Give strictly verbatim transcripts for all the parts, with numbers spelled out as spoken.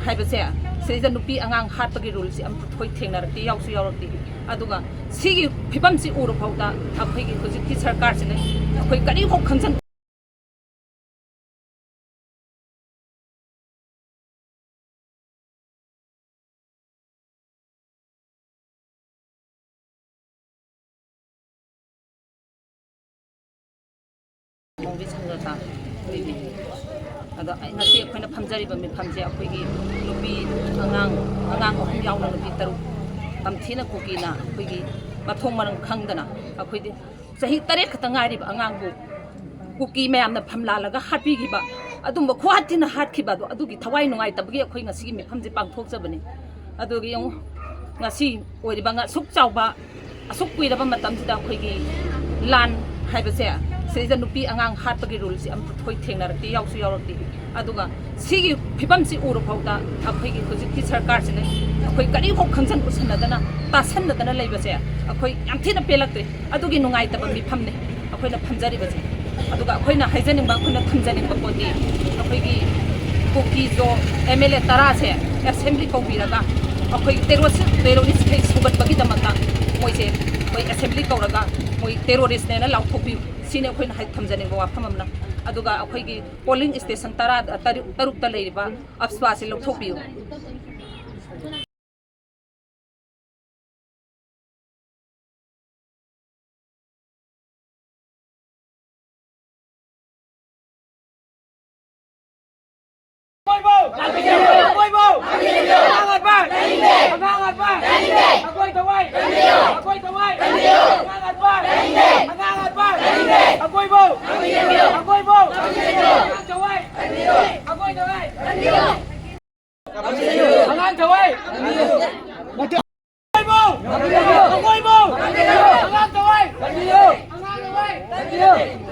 ꯍꯥꯏꯕꯁꯦ, ꯁꯤꯗꯩꯗ ꯅꯨꯄꯤ ꯑꯉꯥꯡ ꯍꯥꯠꯄꯒꯤ ꯔꯨꯜꯁꯤ ꯑꯃꯨꯛ ꯑꯩꯈꯣꯏ ꯊꯦꯡꯅꯔꯛꯇꯦ, ꯌꯥꯎꯁꯨ ꯌꯥꯎꯔꯛꯇꯦ꯫ ꯑꯗꯨꯒ ꯁꯤꯒꯤ ꯐꯤꯕꯝꯁꯤ ꯎꯔ ꯐꯥꯎꯗ ꯑꯩꯈꯣꯏꯒꯤ ꯍꯧꯖꯤꯛꯀꯤ ꯁꯔꯀꯥꯔꯁꯤꯅ ꯑꯩꯈꯣꯏ ꯀꯔꯤꯐꯥꯎ ꯈꯪꯖꯟ ꯃꯣꯡꯕꯤ ꯁꯪꯒ ꯀꯥꯡ ꯑꯗꯣ ꯑꯩ, ꯉꯁꯤ ꯑꯩꯈꯣꯏꯅ ꯐꯝꯖꯔꯤꯕ ꯃꯤꯐꯝꯁꯦ ꯑꯩꯈꯣꯏꯒꯤ ꯅꯨꯄꯤ ꯑꯉꯥꯡ, ꯑꯉꯥꯡ ꯑꯍꯨꯝ ꯌꯥꯎꯅ ꯅꯨꯄꯤ ꯇꯔꯨꯛ ꯇꯝꯊꯤꯅ ꯀꯨꯀꯤꯅ ꯑꯩꯈꯣꯏꯒꯤ ꯃꯊꯣꯡ ꯃꯔꯝ ꯈꯪꯗꯅ ꯑꯩꯈꯣꯏꯗꯤ ꯆꯍꯤ ꯇꯔꯦꯠ ꯈꯛꯇ ꯉꯥꯏꯔꯤꯕ ꯑꯉꯥꯡꯕꯨ ꯀꯨꯀꯤ ꯃꯌꯥꯝꯅ ꯐꯝꯂꯥꯜꯂꯒ ꯍꯥꯠꯄꯤꯈꯤꯕ, ꯑꯗꯨꯝꯕ ꯈꯨꯍꯥꯠ ꯊꯤꯅ ꯍꯥꯠꯈꯤꯕ ꯑꯗꯣ, ꯑꯗꯨꯒꯤ ꯊꯋꯥꯏ ꯅꯨꯡꯉꯥꯏꯇꯕꯒꯤ ꯑꯩꯈꯣꯏ ꯉꯁꯤꯒꯤ ꯃꯤꯐꯝꯁꯦ ꯄꯥꯡꯊꯣꯛꯆꯕꯅꯤ꯫ ꯑꯗꯨꯒ ꯌꯦꯡꯉꯨ, ꯉꯁꯤ ꯑꯣꯏꯔꯤꯕ ꯉ-, ꯑꯁꯨꯛ ꯆꯥꯎꯕ, ꯑꯁꯨꯛ ꯀꯨꯏꯔꯕ ꯃꯇꯝꯁꯤꯗ ꯑꯩꯈꯣꯏꯒꯤ ꯂꯥꯟ ꯍꯥꯏꯕꯁꯦ, ꯁꯤꯗꯩꯗ ꯅꯨꯄꯤ ꯑꯉꯥꯡ ꯍꯥꯠꯄꯒꯤ ꯔꯨꯜꯁꯤ ꯑꯃꯨꯛ ꯑꯩꯈꯣꯏ ꯊꯦꯡꯅꯔꯛꯇꯦ, ꯌꯥꯎꯁꯨ ꯌꯥꯎꯔꯛꯇꯦ꯫ ꯑꯗꯨꯒ ꯁꯤꯒꯤ ꯐꯤꯕꯝꯁꯤ ꯎꯔ ꯐꯥꯎꯗ ꯑꯩꯈꯣꯏꯒꯤ ꯍꯧꯖꯤꯛꯀꯤ ꯁꯔꯀꯥꯔꯁꯤꯅ ꯑꯩꯈꯣꯏ ꯀꯔꯤꯐꯥꯎ ꯈꯪꯖꯟ ꯎꯁꯟꯅꯗꯅ, ꯇꯥꯁꯟꯅꯗꯅ ꯂꯩꯕꯁꯦ ꯑꯩꯈꯣꯏ ꯌꯥꯝ ꯊꯤꯅ ꯄꯦꯜꯂꯛꯇ꯭ꯔꯦ꯫ ꯑꯗꯨꯒꯤ ꯅꯨꯡꯉꯥꯏꯇꯕ ꯃꯤꯐꯝꯅꯤ ꯑꯩꯈꯣꯏꯅ ꯐꯝꯖꯔꯤꯕꯁꯦ꯫ ꯑꯗꯨꯒ ꯑꯩꯈꯣꯏꯅ ꯍꯥꯏꯖꯅꯤꯡꯕ, ꯑꯩꯈꯣꯏꯅ ꯊꯝꯖꯅꯤꯡꯕ ꯄꯣꯠꯇꯤ, ꯑꯩꯈꯣꯏꯒꯤ ꯀꯨꯀꯤꯖꯣ ꯑꯦꯝ ꯑꯦꯜ ꯑꯦ ꯇꯔꯥꯁꯦ ꯑꯦꯁꯦꯝꯕ꯭ꯂꯤ ꯀꯧꯕꯤꯔꯒ ꯑꯩꯈꯣꯏ ꯇꯦꯔꯣꯔꯤꯁ, ꯇꯦꯔꯣꯔꯤꯁꯈꯩ ꯁꯧꯒꯠꯄꯒꯤꯗꯃꯛꯇ ꯃꯣꯏꯁꯦ, ꯑꯩꯈꯣꯏ ꯑꯦꯁꯦꯝꯕ꯭ꯂꯤ ꯀꯧꯔꯒ ꯃꯣꯏ ꯇꯦꯔꯣꯔꯤꯁꯅꯦꯅ ꯂꯥꯎꯊꯣꯛꯄꯤꯌꯨ꯫ ꯁꯤꯅꯤ ꯑꯩꯈꯣꯏꯅ ꯍꯥꯏ-, ꯊꯝꯖꯅꯤꯡꯕ ꯋꯥꯐꯝ ꯑꯃꯅ꯫ ꯑꯗꯨꯒ ꯑꯩꯈꯣꯏꯒꯤ ꯄꯣꯂꯤꯡ ꯁ꯭ꯇꯦꯁꯟ ꯇꯔꯥ, ꯇꯔꯨꯛ, ꯇꯔꯨꯛꯇ ꯂꯩꯔꯤꯕ ꯑꯞꯁ꯭ꯋꯥꯁꯤ ꯂꯧꯊꯣꯛꯄꯤꯌꯨ꯫ ꯑꯀꯣꯏꯕꯧ! ꯑꯀꯣꯏꯕꯧ! ꯑꯉꯥꯡ ꯑꯄꯥ! ꯑꯉꯥꯡ ꯑꯄꯥ! ꯑꯩꯈꯣꯏ ꯊꯋꯥꯏ! ꯑꯩꯈꯣꯏ ꯊꯋꯥꯏ! ꯑꯉꯥꯡ ꯑꯄꯥ! ꯑꯉꯥꯡ ꯑꯄꯥ! ꯑꯀꯣꯏꯕꯧ! ꯑꯀꯣꯏꯕꯧ! ꯑꯉꯥꯡ ꯊꯋꯥꯏ! ꯑꯩꯈꯣꯏ ꯊꯋꯥꯏ! ꯑꯉꯥꯡ ꯊꯋꯥꯏ! ꯑꯀꯣꯏꯕꯧ! ꯑꯀꯣꯏꯕꯧ! ꯑꯉꯥꯡ ꯊꯋꯥꯏ! ꯑꯉꯥꯡ ꯊꯋꯥꯏ!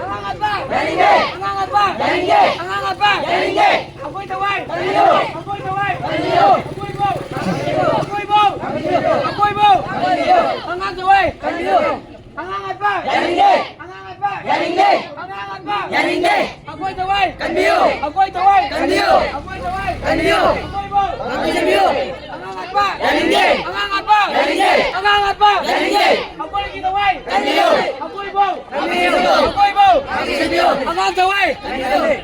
ꯑꯉꯥꯡ ꯑꯄꯥ! ꯑꯉꯥꯡ ꯑꯄꯥ! ꯑꯉꯥꯡ ꯑꯄꯥ! ꯑꯩꯈꯣꯏ ꯊꯋꯥꯏ! ꯑꯩꯈꯣꯏ ꯊꯋꯥꯏ! ꯑꯀꯣꯏꯕꯧ! ꯑꯀꯣꯏꯕꯧ! ꯑꯀꯣꯏꯕꯧ! ꯑꯉꯥꯡ ꯊꯋꯥꯏ! ꯑꯉꯥꯡ ꯑꯄꯥ! ꯌꯥꯅꯤꯡꯗꯦ! ꯑꯉꯥꯡ ꯑꯄꯥ! ꯌꯥꯅꯤꯡꯗꯦ! ꯑꯉꯥꯡ ꯑꯄꯥ! ꯌꯥꯅꯤꯡꯗꯦ! ꯑꯩꯈꯣꯏ ꯊꯋꯥꯏ! ꯀꯟꯕꯤꯌꯨ! ꯑꯩꯈꯣꯏ ꯊꯋꯥꯏ! ꯀꯟꯕꯤꯌꯨ! ꯑꯩꯈꯣꯏ ꯊꯋꯥꯏ! ꯀꯟꯕꯤꯌꯨ! ꯑꯀꯣꯏꯕꯧ! ꯉꯥꯛꯄꯤꯁꯦꯟꯕꯤꯌꯨ! ꯑꯉꯥꯡ ꯉꯥꯛꯄ! ꯌꯥꯅꯤꯡꯗꯦ! ꯑꯉꯥꯡ ꯉꯥꯛꯄ! ꯌꯥꯅꯤꯡꯗꯦ! ꯑꯉꯥꯡ ꯉꯥꯛꯄ! ꯌꯥꯅꯤꯡꯗꯦ! ꯑꯩꯈꯣꯏꯒꯤ ꯊꯋꯥꯏ! ꯀꯟꯕꯤꯌꯨ! ꯑꯩꯈꯣꯏꯕꯨ! ꯀꯟꯕꯤꯌꯨ! ꯑꯩꯈꯣꯏꯕꯨ! ꯉꯥꯛꯄꯤꯁꯦꯟꯕꯤꯌꯨ! ꯑꯉꯥꯡ ꯊꯋꯥꯏ! ꯌꯥꯅꯤꯡꯗꯦ!